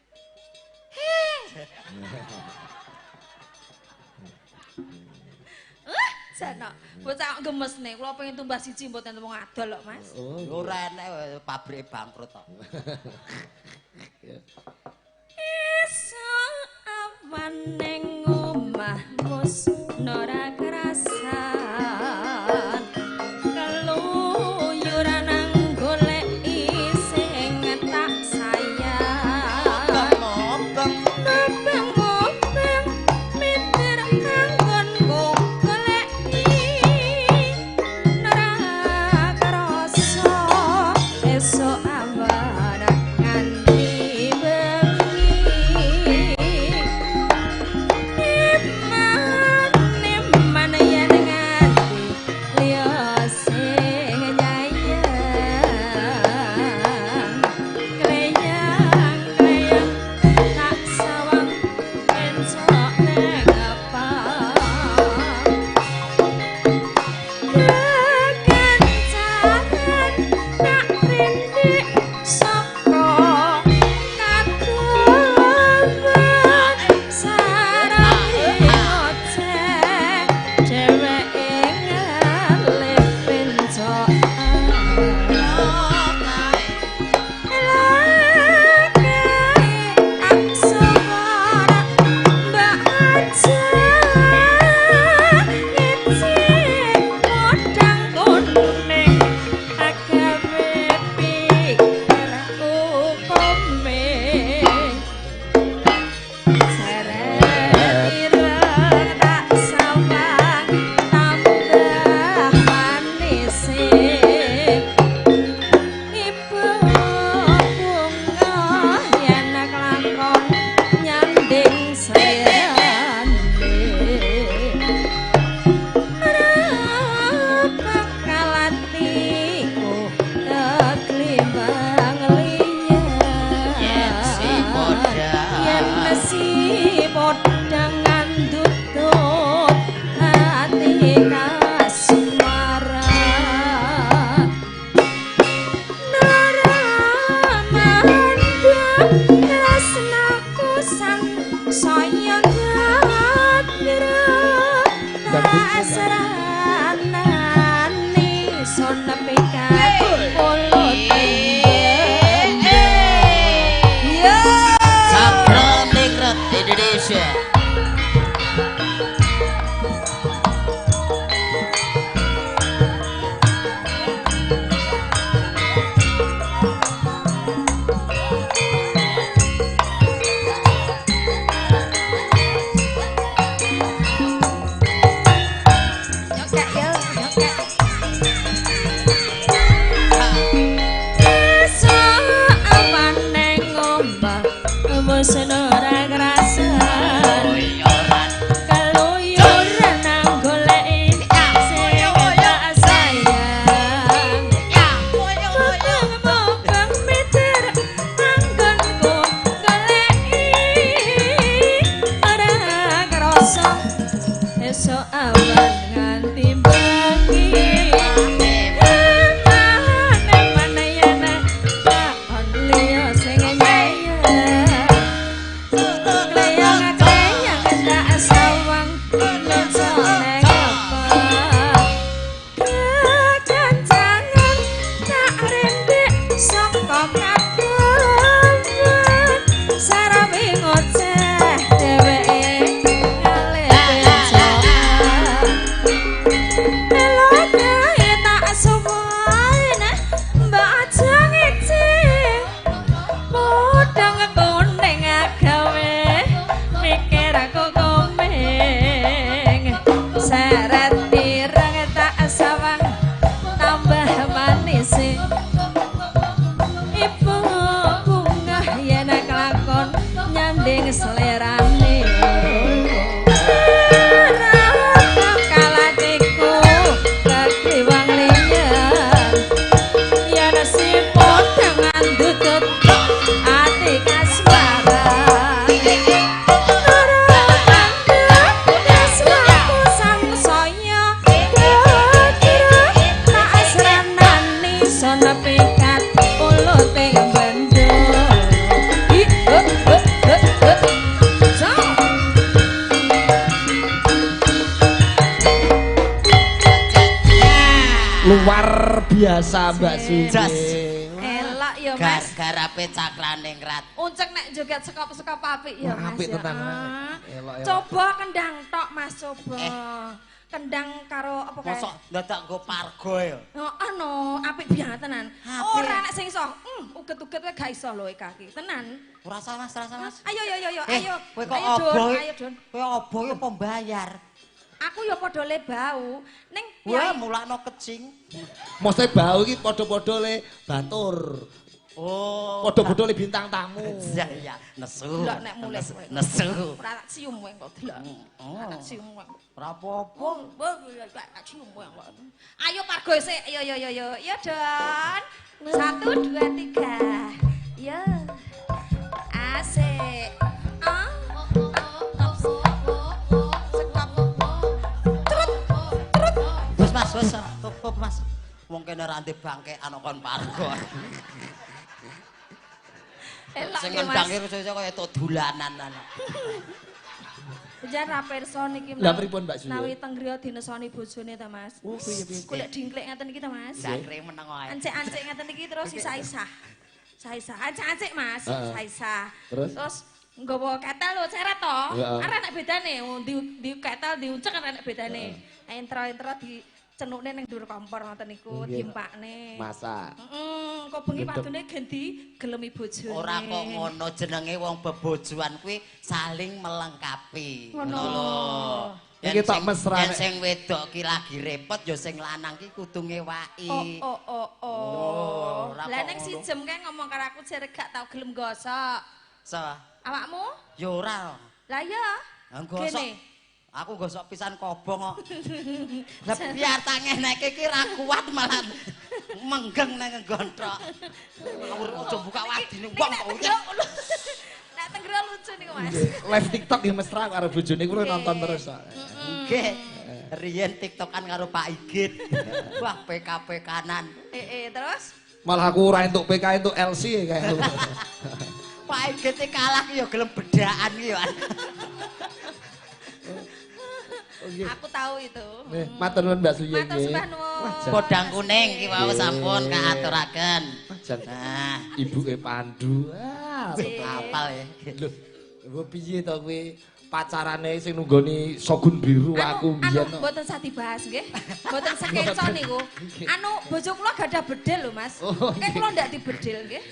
Jano, bocah kok gemesne, kula pengen tumbas siji mboten wong adol kok, Mas. Oh, ora enek pabrik bangkrut kok. Esuk awan ning omah mus ora kerasan. Keluyuran nang goleki sing tak sayang. Mobong-mobong mitir anggonku goleki ora kerasa esuk awan nganti bengi. Eman yen nganti liya sing nyayang. Kleyang-kleyang tak sawang encok nang apa. Kekencangan tak rindik saka kadohan sarane oceh dheweke ngalih pencokan. Ibu bunga yen kelakon nyanding sayane. Ora bakal atiku keklimbang liyan. Yen si podang. Yen si podang ngandutut ati kasmaran. Cakra Indonesia. awan nganti bengi. Eman-eman yen tak on liya sing nyayang. Kleyang-kleyang tak sawang lucu neng apa. Kekancangan tak rendek saka kadohan. Sarawi ngoceh dheweke ngalih bejoan. Melokae tak suwaen mbak aja ngece. Podang kuning agawe mikir aku komeng. Seret pirang tak sawang tambah manis. Ibu bungah yen kelakon nyanding selerane. Kalatiku kekiwang liyan. Yen si podang ngandutut ati kasmaran. Tresnaku sangsaya kira tak sranani sono pikat ulute bendo. I e e e e. So. Luar biasa Mbak Suye. Jas. Elok ya Mas. Garape Cakraningrat. Uncek nek joget sekop-sekop apik ya Wah, Mas. apik ya. tenan. Ah. Elok, elok. Coba kendang tok Mas coba. Kendang karo apa kae? Mosok dadak nggo pargo ya. Oh, ano, apik banget tenan. Apik. Ora nek sing iso, uget-uget kowe gak iso lho kaki. Tenan. Ora usah Mas, ora usah Mas. Ayo yo yo yo, ayo. Kowe kok Ayo Don, oboh. ayo Don. Kowe oboh ya apa bayar? Aku yo padha le bau. Ning Wah, piye? mulakno kecing. Mesti bau iki padha-padha le batur. Oh. Padha-padha le bintang tamu. Iya, iya, nesu. Delok nek mulih kowe. Nesu. Ora tak cium kowe kok delok. Ora tak cium kowe. Ora apa-apa. Tak cium kowe kok. Ayo pargo sik. Yo yo yo yo. Yo Don. 1 2 3. Yo. Asik. Ah. Sekop. Trut. Trut. Wis Mas, wis cukup Mas. Wong kene ora ndek bangkekan kon pargo. Elok Sing ya ngendang Mas. iki iso kaya tok dolanan. Jan ra pirsa niki. Lah, pripun, Mbak Suyo? Nawi teng griya dinesoni bojone ta Mas. Oh, piye piye. Golek dingklik ngeten iki ta Mas. Jangkrik meneng wae. Ancik-ancik ngeten iki terus isah-isah. Isah-isah. Ancik-ancik Mas, Heeh. isah-isah. Terus? Terus nggawa ketel lho ceret to. Heeh. Ora enak bedane, di ketel diuncek ora enak bedane. Intro-intro dicenukne ning dhuwur kompor ngoten niku, Nggih. diempakne. Masak. Heeh, kok bengi Gendeng. padune gen digelemi bojone. Ora kok ngono jenenge wong bebojoan kuwi saling melengkapi. Ngono. lho. Yen Iki tok sing- mesra Yen nek- sing wedok ki lagi repot ya sing lanang ki kudu ngewaki. Oh oh oh oh. Oh, ora Lah kok ning ngono. sijem kae ngomong karo aku jere gak tau gelem gosok. Sa, Awakmu? ya ora. Lah iya. Lah gosok. Gene. Aku gosok pisan kobong kok. Lah biar tak ngeneke iki ra kuat malah menggeng nang nggonthok. Ngawur aja buka wadine Niki wong nek kok. tenggro Nek tenggro lucu niku Mas. Live TikTok ya mesra karo bojone kuwi nonton terus kok. Nggih. Riyen TikTokan karo Pak Igit. Wah, PKP kanan. Terus Malah aku ora entuk PK entuk LC kayak. Pak Igit iki kalah ki ya gelem bedaan ki ya. aku tahu itu. Nih, matur nuwun Mbak Suye. Matur sembah nuwun. Wah, jan. Podang kuning ki wau Nggih. sampun kaaturaken. Wah, jan. Nah, Ibuke Pandu. Ah, apal ya. Lho, mbok piye to kuwi pacarane sing nunggoni Shogun Biru aku mbiyen. Anu, mboten sah dibahas nggih. Mboten sekeca niku. Anu bojo kula gadah bedil lho Mas. Oh, Kayak kula ndak dibedil nggih.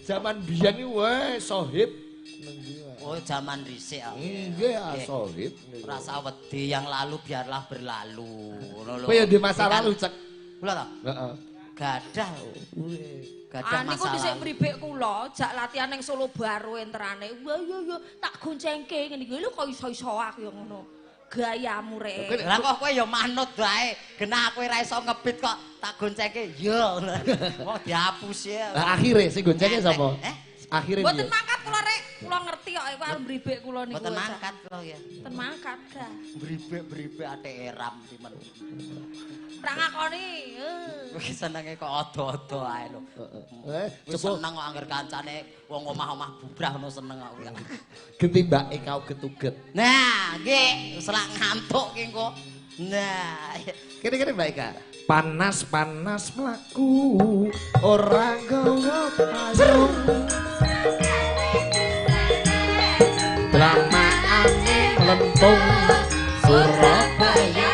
Zaman biyen iki weh sohib. Oh, zaman dhisik. ah. Nggih, ah, sohib. Rasa wedi yang lalu biarlah berlalu. Ngono lho. Kowe ya di masa lalu, Cek. Kula ta? Heeh. Gadah. Gadah Ah niku masa dhisik lalu. mribik kula, jak latihan ning Solo Baru enterane. Wah iya iya tak goncengke ngene iki. Lho kok iso-iso aku ya ngono. Gayamu rek. Lah kok kowe ya manut wae. Genah kowe ra iso ngebit kok tak goncengke. Yo. Wong dihapus ya. Lah akhire sing goncengke sapa? Eh? Akhire Mboten piye? mangkat kula rek. Kula ngerti kok iku arep mribik kula niku. Mboten mangkat kula ya. Mboten mangkat gak. Mribik-mribik ate eram timen. Ora ngakoni. Kuwi senenge kok ado-ado ae lho. Heeh. Seneng kok angger kancane wong omah-omah bubrah ngono seneng kok. Genti Mbak Eka uget-uget. Nah, nggih, selak ngantuk ki engko. Nah, kene-kene Mbak Eka. Panas-panas mlaku ora nggawa payung. Dramaane mlentung Surabaya.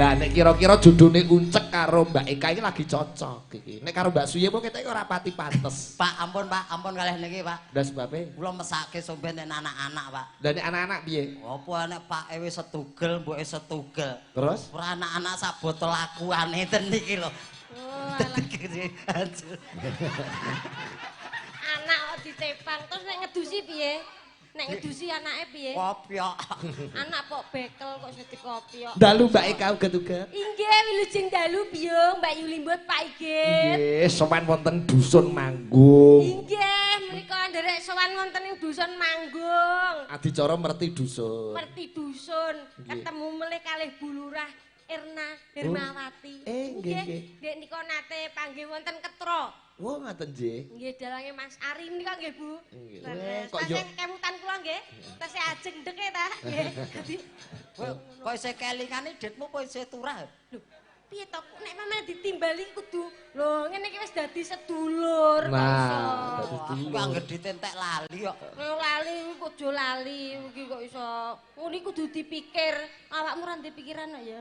Lah nek kira-kira jodone Uncek karo Mbak Eka iki lagi cocok iki. Nek karo Mbak Suye kok ketoke ora pati pantes. Pak, ampun Pak, ampun kalih niki Pak. Lah sebabe? Kula mesake somben nek anak-anak Pak. Lah nek anak-anak piye? Apa nek pake wis setugel, mboke setugel. Terus? Ora anak-anak sak botol akuane ten niki lho. Oh, alah. Anak kok ditepang terus nek ngedusi piye? Nek ngedusi anake piye? Kopyok. Anak kok bekel kok dadi kopyok. Dalu Mbak Eka uget-uget. Inggih, wilujeng dalu Biyung, Mbak Yulimbut, Pak Igit. Nggih, sowan wonten dusun Manggung. Inggih, mriku nderek sowan wonten ing dusun Manggung. Adicara merti dusun. Merti dusun, ketemu melih kalih Bu Lurah Erna Hermawati. Nggih, nggih. Nggih nika nate panggih wonten Ketro. Wah, ngaten nggih. Nggih dalange Mas Ari menika nggih, Bu. Nggih. Kok yo kemutan kula nggih. Tesih ajeng ndeke ta. Nggih. Dadi kok isih kelingane ditmu apa isih turah? Lho, piye to nek mamane ditimbali kudu. Lho, ngene iki wis dadi sedulur kok iso. Nah, dadi sedulur. Aku anggere ditentek lali kok. Lho lali kuwi aja lali iki kok iso. Ngene kudu dipikir. Awakmu ora ndek pikiran kok ya.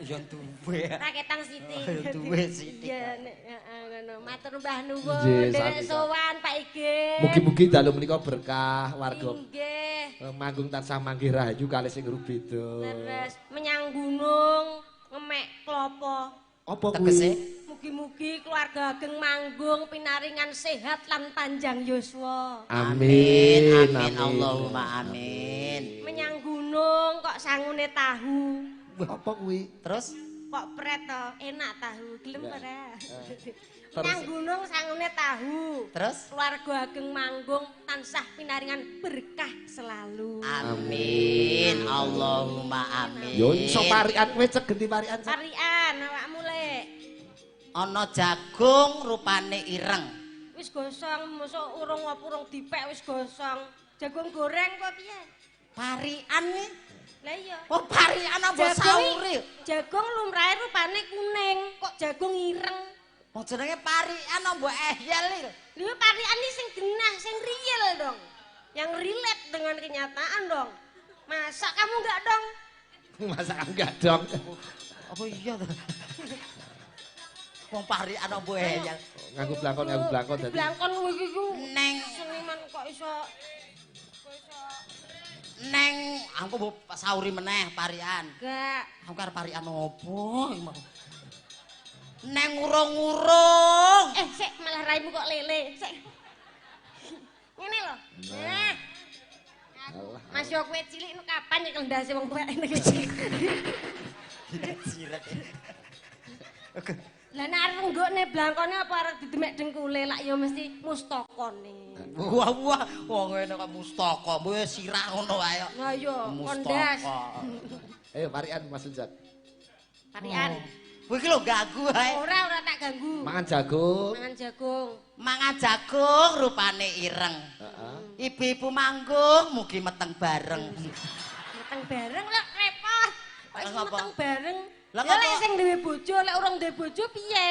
Ya duwe. Raketang sithik. Ya duwe sithik. Ya nek heeh ngono. Matur mbah nuwun. Nderek sowan Pak Igit. Mugi-mugi dalu menika berkah warga. Nggih. Manggung tansah manggih rahayu kalih sing rubeda. Leres menyang gunung ngemek klopo. Apa kuwi? Mugi-mugi keluarga ageng Manggung pinaringan sehat lan panjang yuswa. Amin. Amin, Allahumma amin. Menyang gunung kok sangune tahu. Apa kuwi? Terus kok pret to, enak tahu, gelem ora? Menyang gunung sangune tahu. Terus keluarga ageng Manggung tansah pinaringan berkah selalu. Amin. Allahumma amin. Yo iso parikan kowe cek genti parikan. Parikan awakmu lek. Ana jagung rupane ireng. Wis gosong, mosok urung apa urung dipek wis gosong. Jagung goreng kok piye? Parikan nih. Lah iya. Oh parikan apa sauri? Jagung lumrahe rupane kuning, kok jagung ireng. Wong jenenge parikan apa eyel iki? Lho parikan iki sing genah, sing real dong. Yang relate dengan kenyataan dong. Masa kamu enggak dong? Masa kamu enggak dong? Apa iya to? Wong parikan apa eyel? Nganggo blangkon, nganggo blangkon dadi. Blangkon kuwi iki ku neng seniman kok iso neng aku mbok sauri meneh parikan. Enggak. Aku arep parikan opo iki mau. Neng urung-urung. Sik malah raimu kok lele. Sik. Ngene lho. Nah. Mas yo kowe cilik nu kapan nyekel ndase wong tuwek ngene iki. Siret. Lah nek arep nggokne blangkone apa arep didemek dengkule lak ya mesti mustakane. Wah wah wong ngene kok mustaka, mbok sirah ngono wae kok. Lah iya, kondas. Ayo parikan Mas Unjak. Parikan. Kowe iki lho ganggu ae. Ora, ora tak ganggu. Mangan jagung. Mangan jagung. Mangan jagung rupane ireng. Heeh. Ibu-ibu manggung mugi meteng bareng. Meteng bareng lho repot. Kok iso meteng bareng? Lah ya lek sing duwe bojo, lek urung duwe bojo piye?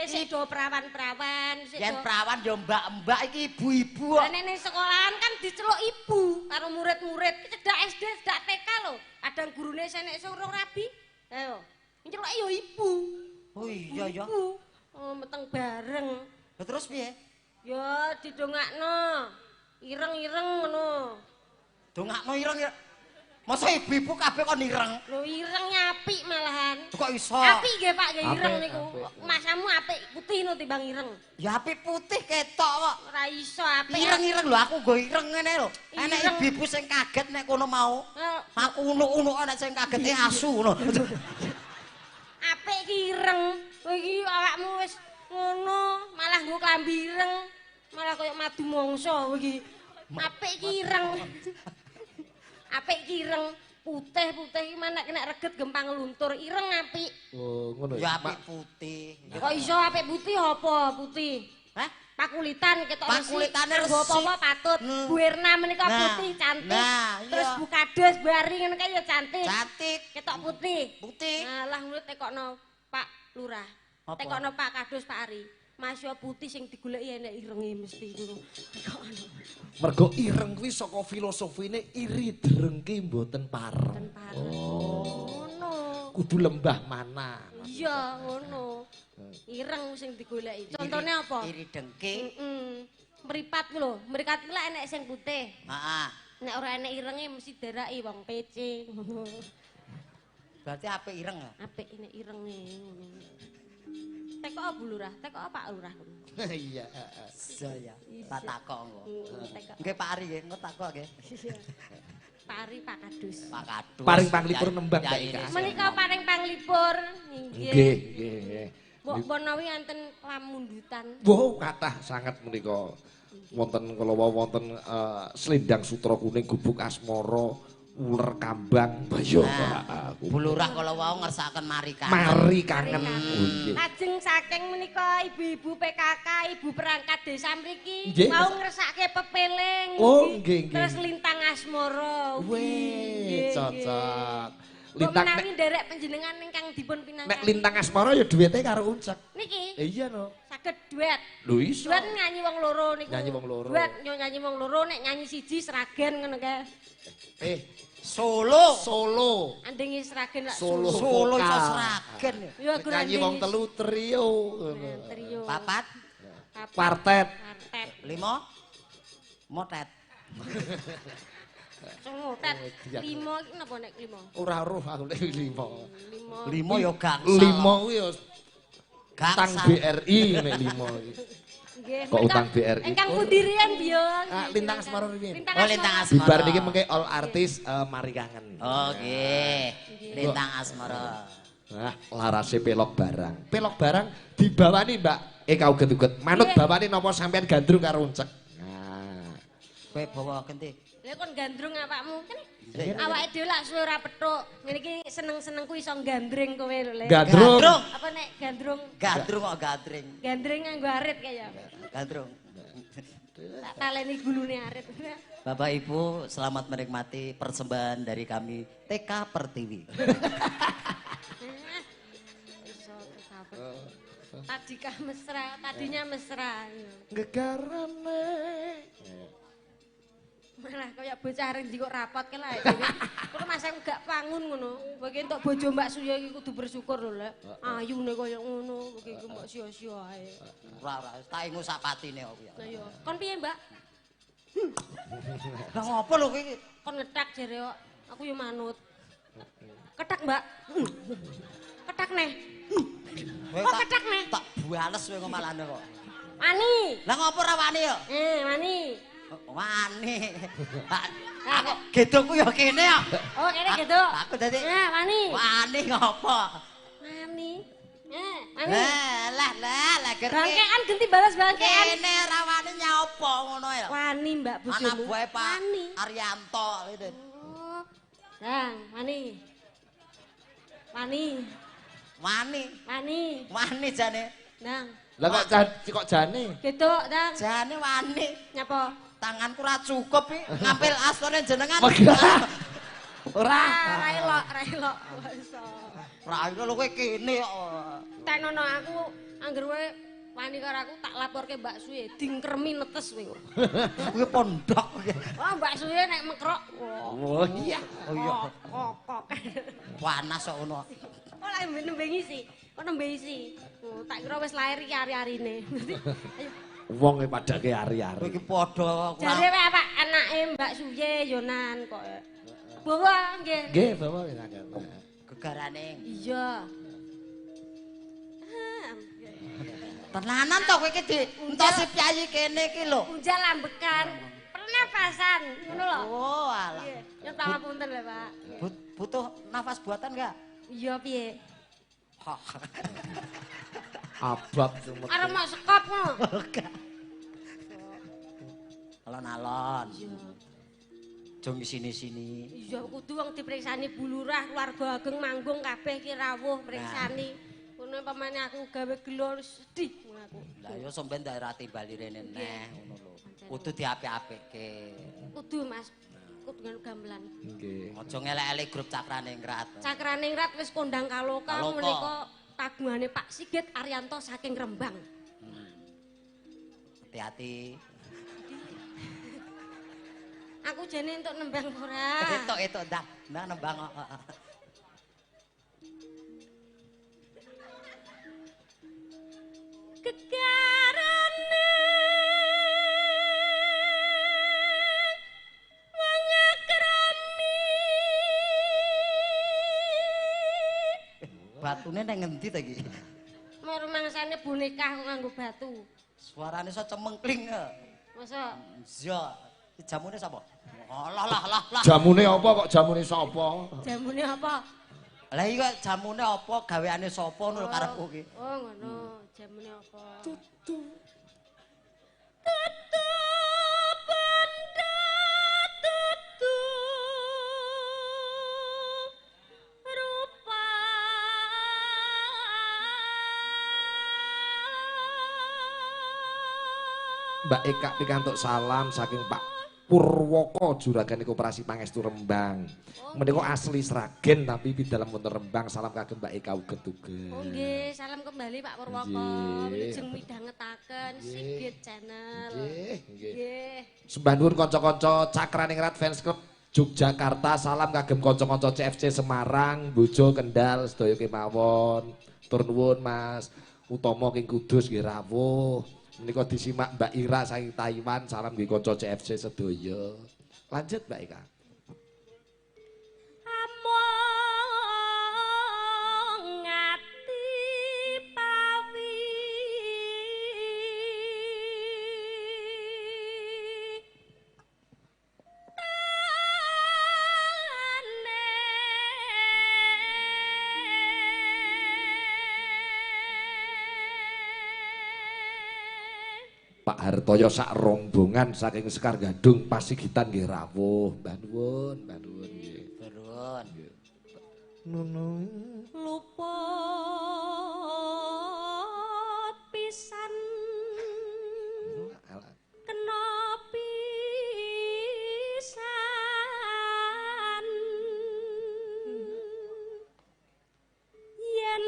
Sik do prawan-prawan, sik yen prawan ya mbak-mbak iki ibu-ibu kok. Lah nek ning sekolahan kan diceluk ibu karo murid-murid. Iki cedak SD, cedak TK lho. Kadang gurune senek sing urung rabi. Ayo. Nceluke ya ibu. Oh iya ya. Ibu. Oh, meteng bareng. Lah terus piye? Ya didongakno. Ireng-ireng ngono. Dongakno ireng ya. Masa ibu-ibu kabeh kon ireng? Lho ireng apik malahan. Kok iso? Apik nggih Pak, nggih ireng niku. Masamu apik putih no timbang ireng. Ya apik putih ketok kok. Ora iso apik. Ireng-ireng lho aku nggo ireng ngene lho. Enek ibu-ibu sing kaget nek kono mau. Aku unuk-unuk nek sing kaget asu ngono. Apik ki ireng. Kowe iki awakmu wis ngono, malah nggo klambi ireng. Malah koyo madu mongso kowe iki. Apik ki ireng. Apik ki ireng, putih-putih iki nek kena reget gampang luntur, ireng apik. Oh, ngono ya. Apik putih. Kok iso apik putih apa putih? Hah? Pakulitan ketok resik. Pakulitane resik. Apa-apa patut. Bu Erna menika putih cantik. Terus Bu Kades Bu Ari ngono kae ya cantik. Cantik. Ketok putih. Putih. Nah, lah ngono tekokno Pak Lurah. Tekokno Pak Kadus Pak Ari. Masya putih sing digoleki enek irenge mesti ngono. Tekokno. Mergo ireng kuwi saka filosofine iri drengki mboten pareng. Oh. Ngono. Kudu lembah mana. Iya, ngono. Ireng sing digoleki. Contone apa? Iri dengki. Heeh. Mripat ku lho, mripat ku lek enek sing putih. Heeh. Nek ora enek irenge mesti daraki wong PC ngono. Berarti apik ireng ya? Apik enek irenge ngono. Tekok Bu Lurah, tekok Pak Lurah. Iya, heeh. Iya. Tak takok engko. Nggih Pak Ari nggih, engko takok nggih. Pak Ari Pak Kadus. Pak Kadus. Paring panglipur nembang Mbak Ika. Menika paring panglipur. Nggih. Nggih, nggih. Mbok menawi enten pamundutan. Wow, kathah sanget menika. Wonten kala wau wonten selendang sutra kuning, gubuk asmara, uler kambang. Yo, Bu Lurah kala wau ngersakaken mari kangen. Mari kangen. Lajeng saking menika ibu-ibu PKK, ibu perangkat desa mriki mau ngersake pepeling. Oh, nggih, nggih. Terus lintang asmara. Weh, cocok. Lintang menawi nderek panjenengan ingkang dipun pinangkani. Nek lintang asmara ya duwete karo Uncek. Niki. Iya no. Saged duet. Lho iso. Duet nyanyi wong loro niku. Nyanyi wong loro. Duet nyanyi wong loro nek nyanyi siji Sragen ngono kae. Solo. Solo. Andingi Sragen lak Solo. Solo iso Sragen. Ya nyanyi wong telu trio. Trio. Papat. Partet. Partet. Lima. Motet. Motet. Lima iki napa nek lima? Ora roh aku nek lima. Lima ya gangsal. Lima kuwi ya utang BRI nek lima iki. Nggih. Kok utang BRI? Ingkang pundi riyen, Biyo? Lintang Asmara riyen. Oh, Lintang Asmara. Bibar niki mengke all artis mari kangen. Oh, nggih. Lintang Asmara. Nah, larase pelok barang. Pelok barang dibawani, Mbak. Eka uget-uget. Manut bawane napa sampean gandrung karo Uncek. Nah. Kowe bawa genti. Lha kon gandrung awakmu. Kene. Awake dhewe lak suwe ora petuk. Ngene iki seneng-senengku iso gandring kowe lho, Le. Gandrung. Apa nek gandrung? Gandrung kok gandring. Gandring nganggo arit kaya. Gandrung. Tak taleni gulune arit. Bapak Ibu, selamat menikmati persembahan dari kami TK Pertiwi. Iso TK Pertiwi. Tadikah mesra, tadinya mesra. Gegarane. Malah kaya bocah areng ndi kok rapot ke lah dhewe. Kulo mas aku gak pangun ngono. Kowe iki entuk bojo Mbak Suyo iki kudu bersyukur lho, Lek. Ayune kaya ngono, kowe iki mbok sia-sia ae. Ora ora, tak ingu sak patine kok ya. Lah iya. Kon piye, Mbak? Lah ngopo lho kowe iki? Kon ngetak jere kok. Aku yo manut. Ketak, Mbak. Ketak neh. Kok ketak neh? Tak bales kowe malahane kok. Wani. Lah ngopo ora wani yo? Wani. Wani. Aku gedokku ya kene kok. Oh, kene gedok. Aku dadi. Wani. Wani ngopo? Wani. Wani. Lah lah lah gerke. Bangkean genti balas bangkean. Kene ora wani nyaopo ngono ya. Wani Mbak bojomu. Anak buahe Pak Arianto gitu. Oh. Dang, wani. Wani. Wani. Wani. Wani jane. Dang. Lah kok jane? Gedok, Dang. Jane wani. Nyapa? Tanganku ora cukup iki ngampil astone jenengan. Ora. Ora elok, ora elok. Iso. Ora elok lho kowe kene kok. Tenono aku angger kowe wani karo aku tak laporke Mbak Suye dingkremi netes kowe. Kuwi pondok. Wah, Mbak Suye nek mekrok. Oh iya. Oh iya. Kok. Panas kok ngono. Kok lak nembe ngisi. Kok nembe isi. Tak kira wis lair iki ari-arine. Ayo. Wong e padake ari-ari. Kowe iki padha jare wae Pak anake Mbak Suye yo nan kok. Bawa nggih. Nggih, bawa saged. Gegarane. Iya. Tenanan to kowe iki dientosi piyayi kene iki lho. Unjal ambekan, pernapasan, ngono lho. Oh, alah. Nyuwun pangapunten lho, Pak. Butuh nafas buatan enggak? Iya, piye? Abab sumet. Arep mak sekop ngono. Alon-alon. Aja ngisini-sini. Iya, kudu wong dipriksani Bu Lurah, keluarga ageng manggung kabeh iki rawuh mriksani. Ngono pamane aku gawe gelo sedih ngono aku. Lah ya sampean ndak ra timbali rene neh ngono lho. Kudu diapik-apikke. Kudu Mas. Kudu nganu gamelan. Nggih. Aja ngelek-elek grup Cakraningrat. Cakraningrat wis kondang kaloka menika tagungane Pak Sigit Arianto saking Rembang. Hati-hati. Aku jane entuk nembang ora. Entuk ndang, ndang nembang kok. Gegarane wong akrami. Batune nang ngendi ta iki? Mau rumangsane boneka kok nganggo batu. Suarane iso cemengkling. Masa? Iya. Jamune sapa? Alah lah lah lah. Jamune apa kok jamune sapa? Jamune apa? Lah iki kok jamune apa gaweane sapa ngono karepku iki. Oh ngono, jamune apa? Tutu. Tutu benda tutu rupa. Mbak Eka pikantuk salam saking Pak Purwoko juragane Koperasi Pangestu Rembang. Menika asli Sragen tapi pidalem wonten Rembang. Salam kagem Mbak Eka uget-uget. Oh nggih, salam kembali Pak Purwoko. Wilujeng midhangetaken Sigit Channel. Nggih, nggih. Sembah nuwun kanca-kanca Cakraningrat Fans Club Yogyakarta, salam kagem kanca-kanca CFC Semarang, Bojo Kendal sedaya kemawon. Tur nuwun Mas Utomo king Kudus nggih rawuh. Menika disimak Mbak Ira saking Taiwan, salam nggih kanca CFC sedaya. Lanjut Mbak Eka. Among ati pawi tane Pak Hartoyo sak rombongan saking Sekar Gadung Pasigitan nggih rawuh. Mbah nuwun, mbah nuwun nggih. Nuwun. Nunu luput pisan kena pisan yen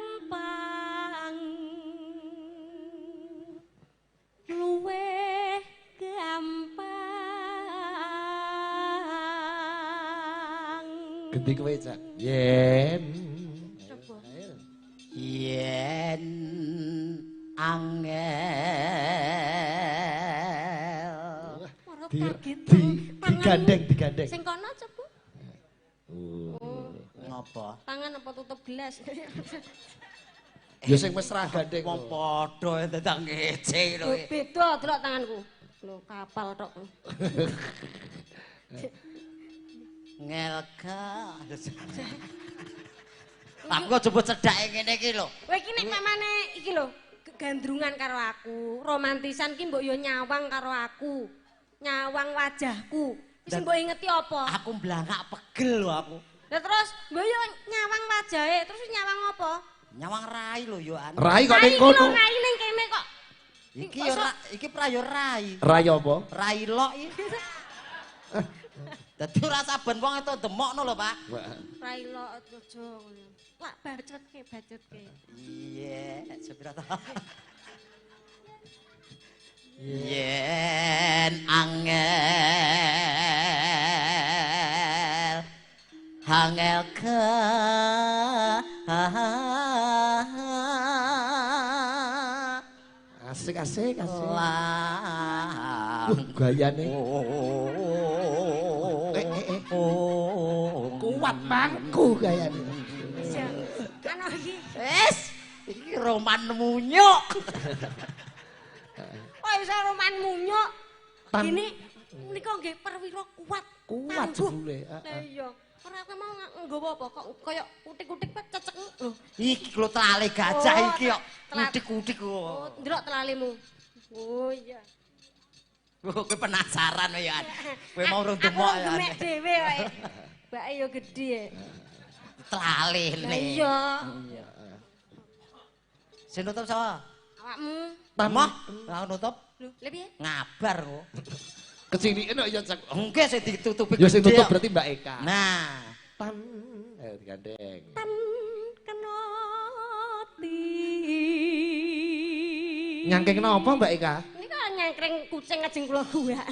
gampang luweh gampang. Ganti kowe, Cak. Yen yen angel digandeng digandeng. Sing kono coba. Ngopo? Tangan apa tutup gelas? Ya sing mesra gandeng. Wong padha ndang ngece lho. Beda delok tanganku. Lho kapal tok. Ngelka. Aku kok jebut cedhake ngene iki lho. Kowe iki nek mamane iki lho gandrungan karo aku, romantisan ki mbok yo nyawang karo aku. Nyawang wajahku. Wis mbok ingeti apa? Aku mblangak pegel lho aku. Lah terus mbok yo nyawang wajahe, terus nyawang apa? Nyawang rai lho yo anu. Rai kok ning kono. Rai ning kene kok. Iki yo iki prayo rai. Rai apa? Rai lok iki. Dadi ora saben wong itu demokno lho, Pak. Rai lok aja ngono. Lak bacotke, bacotke. Iya, sepira ta. Yen angel angel ke asik asik asik lang gayane. kakung. Kuat mangku kayane. Ana iki. Wis, iki roman munyuk. Oh, iso roman munyuk. Gini menika nggih perwira kuat. Kuat jebule. Lah iya. Ora kowe mau nggawa apa kok kaya utik-utik cecek lho. Iki lho telale gajah iki kok. Utik-utik kok. Oh, ndelok telalemu. Oh iya. Kowe penasaran ya. Kowe mau rung demok ya. Aku demek dhewe wae. Mbake yo gedhe. Telale ne. Iya. Sing nutup sapa? Awakmu. Moh, aku nutup. Lho, lha piye? Ngabar kok. Keciliken kok ya cek. Nggih sing ditutupi. Ya sing tutup berarti Mbak Eka. Nah, tan digandeng. Tan kena ti. Nyangking napa Mbak Eka? Nika nyangkring kucing ajeng kula guwak.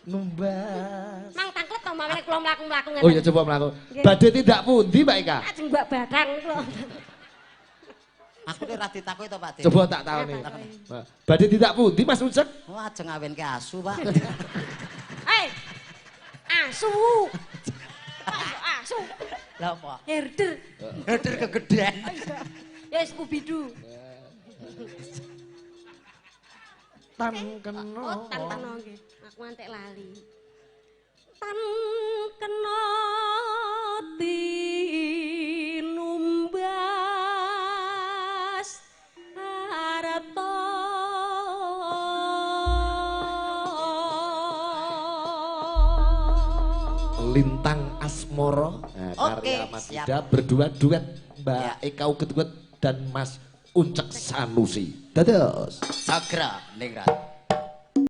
Numbas. Mang tangklet to mawon kula mlaku-mlaku ngeten. Oh iya coba mlaku. Badhe tindak pundi Mbak Eka? Ajeng mbak batang kula. Aku ora ditakoki to Pak. Coba tak taoni. Badhe tindak pundi Mas Ucek? Oh ajeng ngawenke asu, Pak. Hei. Asu. Asu. Lah apa? Herder. Herder kegedean. Ya wis kubidu. Tan kena. Oh, tan kena nggih. Aku ngantek lali. Tan kena tinumbas arta. Lintang Asmoro, nah, karya Mas Ida berdua duet Mbak Eka Uget-Uget dan Mas Uncek Sanusi. Dados. Sagra ningrat.